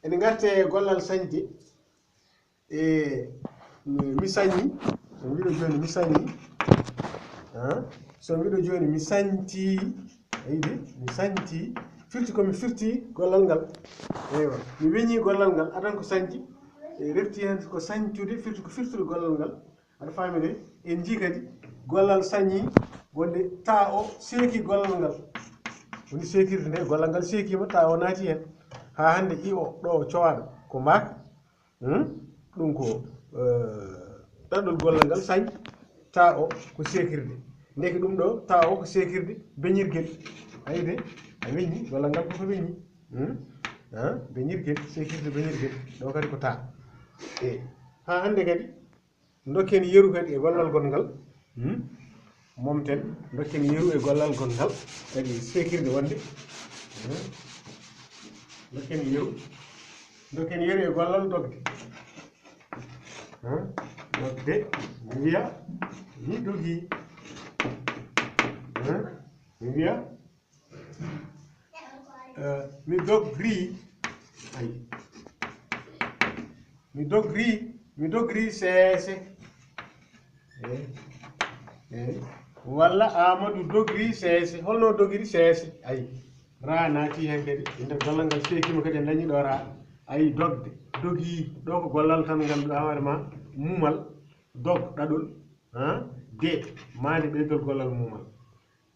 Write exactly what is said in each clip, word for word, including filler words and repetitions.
Eɗen ngarti e gollal sañde. E mi sañi, so mbiɗo jooni mi sañi. Ah, so mbiɗo jooni mi sañti. A yiɗi? Mi sañti. Firti ko mi firti gollal ngal. Eywa. Mi weñi gollal ngal. Adan ko sañde. E refti heen ko sañtude, firti ko firtude gollal ngal. Aɗa faami de? En njii kadi gollal sañi wonde taa o seeki gollal ngal. Woni seekirde nde, gollal ngal seekiima, taa o naati heen. Haa hannde i o ɗo o cowaaɗo ko mbaaka. Hmm? Ɗum ko, eh, ɗaɗol gollal ngal sañ, taa o ko seekirde. Ndeke ɗum ɗo, taa o ko seekirde beñirgel. A yiɗi de? A weñi, gollal ngal koko weñi. Hmm? Ah, beñirgel, seekirde beñirgel. Ɗo kadi ko taa. E haa hannde kadi, ndokken yeru kadi e gollal gonngal. Hmm? Momten, ndokken yeru e gollal gonngal. Kadi seekirde wonde. Hmm? Ndokken yeru. Ndokken yeru e gollal dogde. Hmm? Dogde. Mi wiya, mi dogi. Hmm? Mi wiya, Eh, mi dogri. Ay. Mi dogri, mi dogri seese. Eh, eh. Walla Amadou dogri seese. Holno dogiri seese? Ay. Ra naati heen kadi. E nder gollal ngal seekiima kadi en dañi ɗo ra. Ay, dogde. Dogi. Ɗo ko gollal tan ngannduɗaa hoore ma. Mumal. Dog, ɗaɗol. Ha? De. Maande ɓeydol gollal mumal.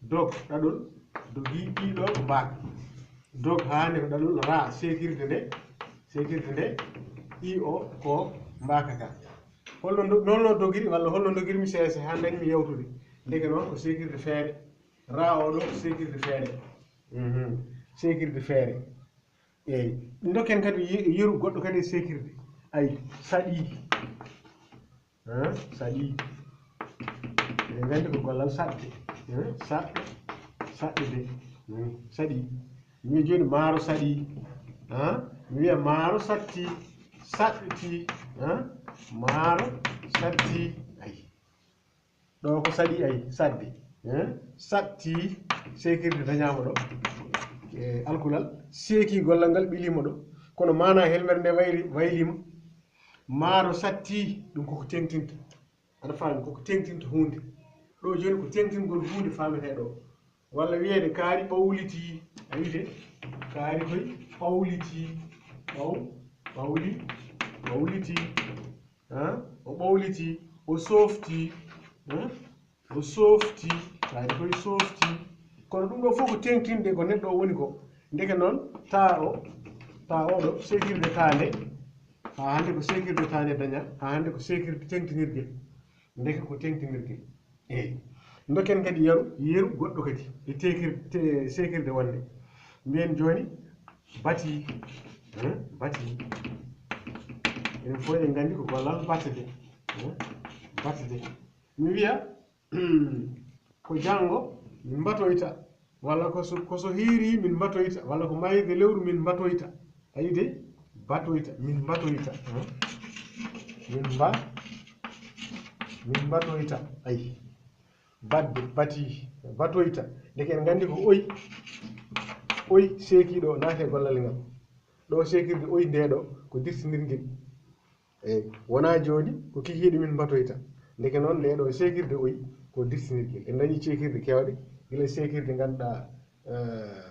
Dog, ɗaɗol, dogi, ɗiɗo, mbaaka. Dog, haa nde ko ɗaɗol, ra, seekirde nde, seekirde nde, i o, ko, mbaaka ka. Holno ndo-, noon no dogiri, walla holno dogirmi seese, haa ndañmi yawtude. Ndeke noon ko seekirde feere. Ra o ɗo, ko seekirde feere. Mhm. Seekirde feere. Eey. Ndokken kadi ye-, yeru goɗɗo kadi e seekirde. Ay, saɗi. Hein? Saɗi. Eɗen nganndi ko gollal saɗde. Hein? Saɗɗo. Saɗɗude. Hmm. Saɗi. Mi wiya jooni maaro saɗi. Hein? Mi wiya maaro satti. Saɗɗiti. Hein? Maaro satti. Ay. Ɗo ko saɗi ay, saɗde. Hein? Satti, seekirde dañaama ɗo. E alkulal, seeki gollal ngal ɓiliima ɗo. Kono maanaa helmere nde wayli-, wayliima. Maaro satti, ɗum koko teŋtinta. Aɗa faami, koko teŋtinta huunde. Ɗo jooni ko teŋtingol huunde faametee ɗo. Walla wiyeede kaari ɓawlitii. A yiite? Kaari koy ɓawlitii. Ɓaw-, ɓawli-, ɓawlitii. Hein? O ɓawlitii, o sooftii. Hein? O sooftii, kaari koy sooftii. Kono ɗum ɗo fof ko teŋtinde ko neɗɗo o woni ko. Ndeke noon, taa o, taa o ɗo, seekirde taa nde. Haa hannde ko seekirde taa nde dañaa, haa hannde ko seekirde teŋtinirgel. Ndeke ko teŋtinirgel. Eey. Ndokken kadi yeru, yeru goɗɗo kadi. E teekir-, te-, seekirde wonde. Mbiyen jooni, bati. Hein? Bati. Enen fof eɗen nganndi ko gollal batde. Hein? Batde. Mi wiya, ko janngo min mbatoyta. Walla ko so, ko so hiirii min mbatoyta, walla ko maayirɗe lewru min mbatoyta. A yiyi de? Batoyta, min mbatoyta. Hmm? Min mba-, min mbatoyta. Ayi. Baɗde, bati, batoyta. Ndeke en nganndi ko oy. Oy seekiiɗo naati e gollal ngal. Ɗo seekirde oy nde ɗo, ko dirtinirgel. Eey, wonaa jooni ko kikiiɗe min mbatoyta. Ndeke noon, ndee ɗoo seekirde oy ko dirtinirgel. En dañii seekirde keewɗe, gila seekirde ngannduɗaa, eh,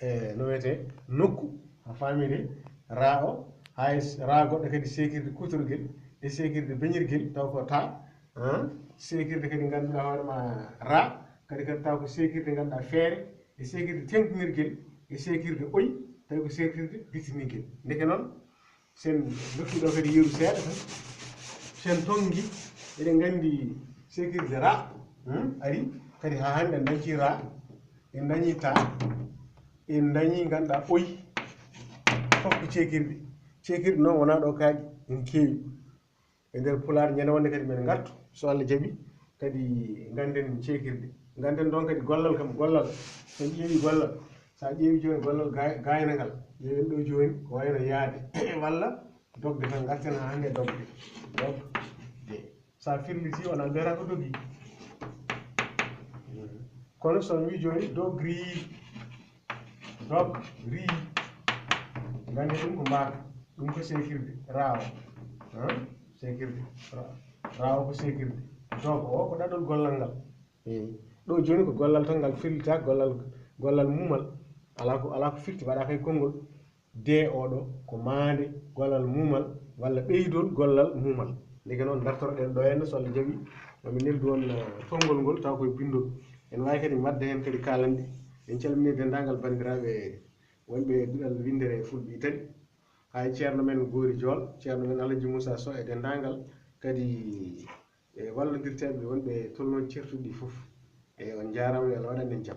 eh, no wiyetee, nokku, a faamii de, raa o, hay s-, raa goɗɗo kadi seekirde kuutorgel, e seekirde beñirgel, taw ko taa, ah, seekirde kadi ngannduɗaa hoore ma raa, kadi kadi taw ko seekirde ngannduɗaa feere, e seekirde teŋtinirgel, e seekirde oy, tawi ko seekirde dirtinirgel. Ndeke noon, Sen ndokki ɗo kadi yeru seeɗa tan. Sen tonngi, eɗen nganndi seekirde ra, hmm, ari, kadi haa hannde en dañci ra, en dañi ta, en dañi ngannduɗaa oy, fof ko ceekirɗe. Ceekirɗe noon wonaa ɗo kaaɗi, en keewi. E nder Pulaar, ñande wonde kadi men ngartu, so Allah jaɓi, kadi ngannden ceekirɗe. Ngannden ɗoon kadi gollal kam, gollal, so en ƴeewi gollal, so a ƴeewi jooni gollal gaay-, gaaynangal, ƴeewen ɗo jooni ko wayno yahde, walla dogde tan, ngarten haa hannde dogde. Dogde. So a firlitii, wona mbiyata ko dogii. Kono so mi wii jooni dogri, dogri, Ngannde ɗum ko mbaaka, ɗum ko seekirde, raawo. Seekirde, raawo ko seekirde. Donc o ko ɗaɗol gollal ngal. Eyi. Ɗo jooni ko gollal tan ngal firlita, gollal gollal muumal. Alaa ko alaa ko firti, waɗaaka e konngol. De oɗo ko maande gollal muumal walla ɓeydol gollal muumal. Ndeke noon dartoroɗen ɗo henna so Allah jaɓi, mami neldu on tonngol ngol taw koye binndol. En waawi kadi waɗde heen kadi kaalanɗe. En calmini denndaangal banndiraaɓe wonɓe e duɗal winndere e Fulɓe Itali. Hay ceerno men Goori Jool, ceerno men Alhaji Moussa Sow e denndaangal kadi e wallondirteeɓe wonɓe e tolnooji ceertuɗi ɗi fof. E on njaaraama, yo Allah waɗan en jam.